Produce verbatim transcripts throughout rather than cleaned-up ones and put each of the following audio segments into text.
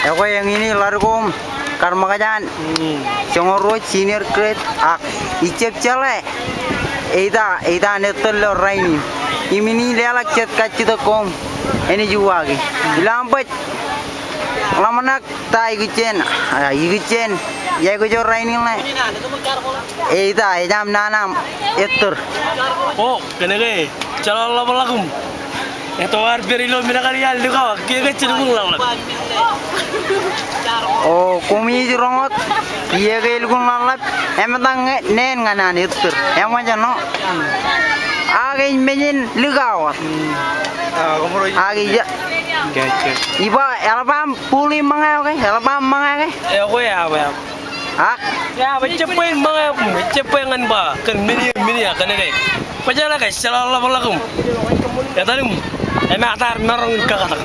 Ekwe, eñin ḷadik ko im kar ṃōkaj an joñoul ruo, senior grade, ak ij jab jeḷā eita, eita an ettōr ilo rainin. Im in leḷọk jet kajjitōk ko im enaaj uwaake. Ilo aṃ baj ḷōmṇak ta ikijjien, a, ikijjien, iọkwe, ilo rainin ṇe. Eita, ejjab nana aṃ ettōr. O, kōnke jeḷā ḷapḷọk im etto ad pād ilo men kaṇe iar likao, kiiō ke jen lukkuun ḷapḷap. O, koṃij roñout, kiiō ke elukkuun ḷapḷap, eṃōj ñe, neen ñan an ettōr. Eṃōj ṇo. Ak ej mejān likao. Ak ij, iba, eḷap aṃ buli ṃōñā ke, eḷap aṃ ṃōñā ke. Ekwe, awa, awa. Ak? Ej jab bwe in ṃōñā, ej jab bwe ñan ba kōn men eo, men eo, kōnke bwe jeḷā ke jeḷā ḷapḷọk im etal im emaat ad maroñ in kakatak.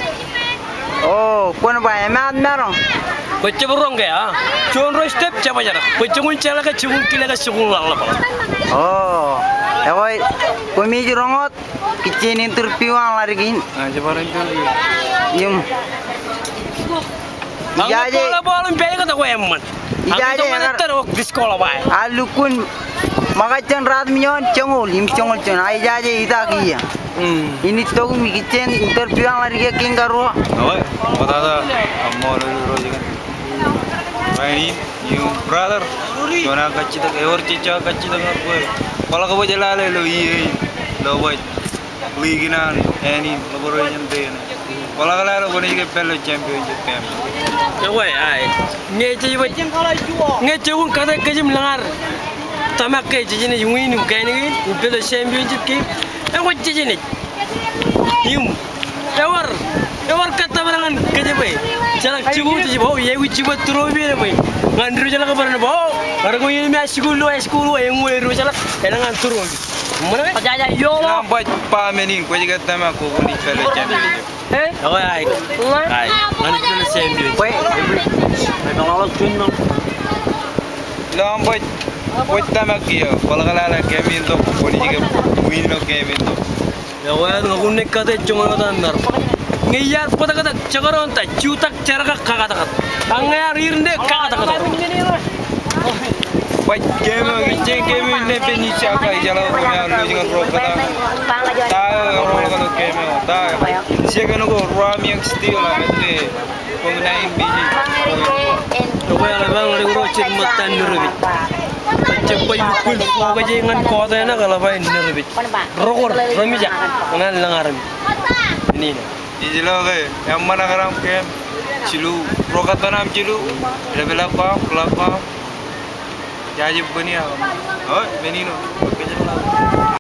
O, kwōn ba emaat maroñ. Bwe jab roñ ke, a? Juon ruo step jab ejjeḷọk. Bwe joñan jeḷā ke joñan kile ke joñan ḷapḷap. O, ekwe, koṃij roñout. Kiiō jen interview an ḷadik in. A, jen bar interview. Im. Ijaje. Ball, ball in pād ke ta ko eṃṃan. Ijaje ear, ear lukkuun ṃōkaj jān ratimjuon joñoul im joñoul juon. A ijaje ita kiiō. Mm. Inaaj tok im kiiō jen interview an ḷadik eo kein karuo. Awa, ṃoktata, aṃ ṃool ilo ro jikin. Rainin, im brother, juon aō kajjitōk, ewōr jejjo aō kajjitōk ñan kwe. Kwaḷọk bwe je lale ilo iiō in, ilo baj league in an, ānin, ḷapḷọk ro jān te ṇe. Kwaḷọk lale kwōnaaj ke pād ilo championship game. Ekwe, ai. Ñe jej baj, ñe jekun kate kōj im lōñ ad tōmak ke jejenaaj win im kain kein, im pād ilo championship game. Ekwe jejenaaj. Im, ewōr, ewōr kōttōpar ñan kōj bwe jeḷak jibwōj, jibwōj, o, iiō, jibwōj trophy eo bwe ñan diwōjḷọk bwe ren bwe, o, ñan ko iien eo ej school eo, high school eo, eñin eo diwōjḷọk, elōñ an trophy. Ṃōṇōṇō. Ejjaje ioḷọk. Ilo aṃ baj ba men in, kwōj ke tōmak ko kwōnaaj pād ilo championship. E? Ekwe, ai. Ña? Ai. Ñan pād ilo championship. Bwe, ilo aṃ baj, kwōj tōmak kiiō, kwaḷọk lale game in tok, kwōnaaj ke win ilo game in tok. Ekwe, ña, ña kōn ñe kate joñan wōt aṃ maroñ. Ñe iar bōtōktōk jekdọọn ta, jutak jerkak kakōtkōt. Ak ñe iar ir ṇe kakōtkōt. Baj game eo, kiiō game eo, ij ṇe pād ijjab, ij jeḷā ko me iar lose ñan ro kōtaan. Ta eo ear roll ilo game eo, ta eo. Second ko, Rami ak Steel, ak ej Ekwe, eḷap aō ḷadik ro jet ṃōttan Nurepij. Jet baj lukkuun focus e ñan quarter ṇe ke eḷap aō Nurepij. Rokor, remijak, ñan lōñ armej. Eñin. Ij lo ke, eṃṃan ak raṃ game, jilu, ro kōtaan aṃ jilu, lepḷọk ko aṃ, ḷọk ko aṃ. Jaje bōni aṃ. O, men in eo.